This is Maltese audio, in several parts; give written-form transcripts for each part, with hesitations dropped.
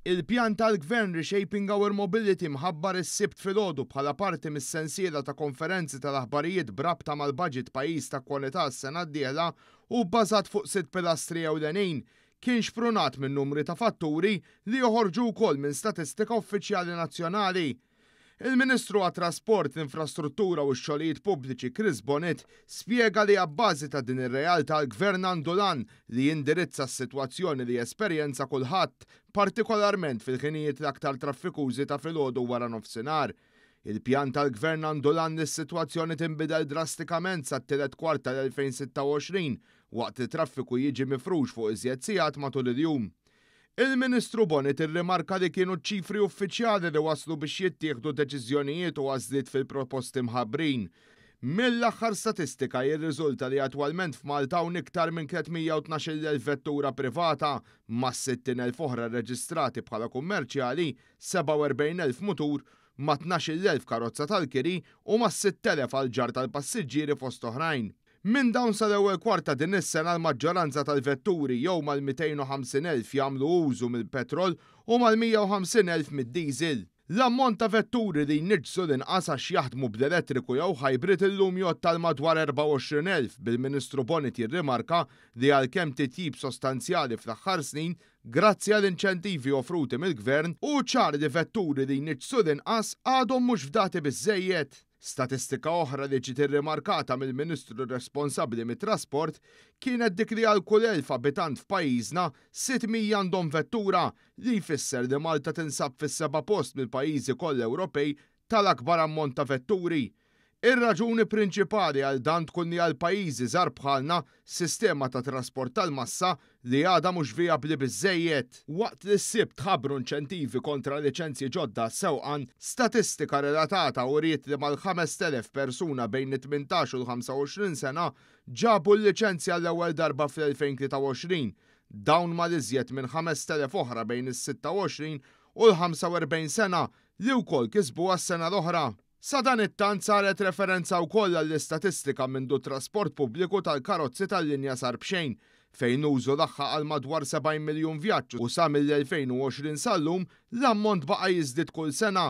Il-pjan tal-Gvern Reshaping Our Mobility mħabbar is-Sibt filgħodu bħala parti mis-sensiela ta' konferenzi tal-aħbarijiet b'rabta mal-Baġit Pajjiż ta' Kwalità s-sena d-dieħla u bbażat fuq sitt pilastri ewlenin, kien xprunat minn numri ta' fatturi li joħorġu wkoll minn statistika uffiċjali nazzjonali. Il-Ministru għat-Trasport, l-Infrastruttura u x-Xogħlijiet Pubbliċi Chris Bonett spjega li abbażi ta' din ir-realtà l-Gvern għandu l-għan li jindirizza s-sitwazzjoni li jesperjenza kulħadd, partikolarment fil-ħinijiet l-aktar traffikużi ta' filgħodu u waranofsinhar. Il-pjan tal-Gvern għandu l-għan li s-sitwazzjoni tinbidel drastikament sat-tielet kwart tal-2026 waqt li t-traffiku jiġi mifrux fuq iżjed sigħat matul il-jum. Il-Ministru Bonett irrimarka li kienu ċ-ċifri uffiċjali li waslu biex jittieħdu deċiżjonijiet u għażliet fil-proposti mħabbrin. Mill-aħħar statistika jirriżulta li attwalment f'Malta hawn iktar minn 312,000 vettura privata, mas-60,000 oħra rreġistrati bħala kummerċjali, 47,000 mutur, ma' 12,000 karozza tal-kiri u mas-6,000 għall-ġarr tal-passiġġieri fost oħrajn. Minn dawn sal-ewwel kwart ta' din is-sena l-maġġoranza tal-vetturi jew mal-250,000 jagħmlu użu mill-petrol u mal-150,000 mid-diesel. L-ammont ta' vetturi li jniġġsu l-inqas għax jaħdmu bl-elettriku jew hybrid illum jgħodd għal madwar 24,000 bil-Ministru Bonett jirrimarka li għalkemm titjib sostanzjali fl-aħħar snin grazzi għal inċentivi offruti mill-Gvern, hu ċar li vetturi li jniġġsu l-inqas għadhom mhux fdati biżżejjed. Statistika oħra li ġiet irrimarkata mill-Ministru responsabbli mit-trasport kienet dik li għal kull 1,000 abitant f'pajjiżna, 600 għandhom vettura, li jfisser li Malta tinsab fis-seba' post mill-pajjiżi kollha Ewropej tal-akbar ammont ta' vetturi. Ir-raġuni prinċipali għal dan tkun li għal pajjiżi żgħar bħalna, sistema ta' trasport tal-massa li għadha mhux vijabbli biżżejjed. Waqt li s-Sibt tħabbru inċentivi kontra liċenzji ġodda għas-sewqan, statistika relatata uriet li mal-5,000 persuna bejn it-18 u l-25 sena ġabu l-liċenzja għall-ewwel darba fl-2023. Dawn mal-iżjed minn 5,000 oħra bejn is-26 u l-45 sena li wkoll kisbuha s-sena l-oħra. Sadanittant saret referenza wkoll għall-istatistika mindu t-trasport pubbliku tal-karozzi tal-linja sar b'xejn, fejn użu laħħaq għal madwar 70 miljun vjaġġ u sa mill-2020 sal-lum l-ammont baqa' jiżdied kull sena.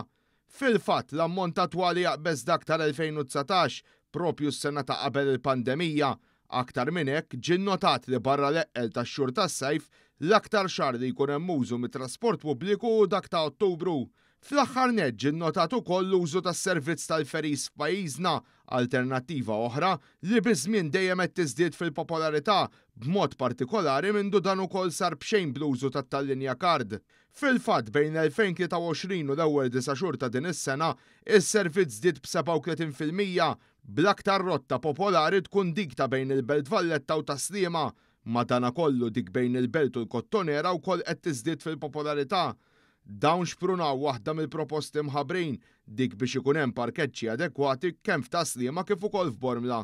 Fil-fatt, l-ammont attwali jaqbeż dak tal-2019, proprju s-sena ta' qabel il-pandemija. Aktar minn hekk, ġie nnotat li barra l-eqqel tax-xhur tas-sajf, l-aktar xahar li jkun hemm użu mit-trasport pubbliku hu dak ta' Ottubru. Fl-aħħar nett ġie nnotat ukoll l-użu tas-servizz tal-ferries f'pajjiżna, alternattiva oħra li biż-żmien dejjem qed tiżdied fil-popolarità, b'mod partikolari mindu dan ukoll sar b'xejn bl-użu tat-Tallinja Card. Fil-fatt, bejn l-2023 u l-ewwel disa' xhur ta' din is-sena, is-servizz żdied b'37%, bl-aktar rotta popolari tkun dik ta' bejn il-Belt Valletta u Tas-Sliema. Madanakollu dik bejn il-Belt u l-Kottonera wkoll qed tiżdied fil-popolarità. Dawn xprunaw waħda mill-proposti mħabbrin, dik biex ikun hemm parkeġġi adekwati kemm f'Tas-Sliema kif ukoll f'Bormla.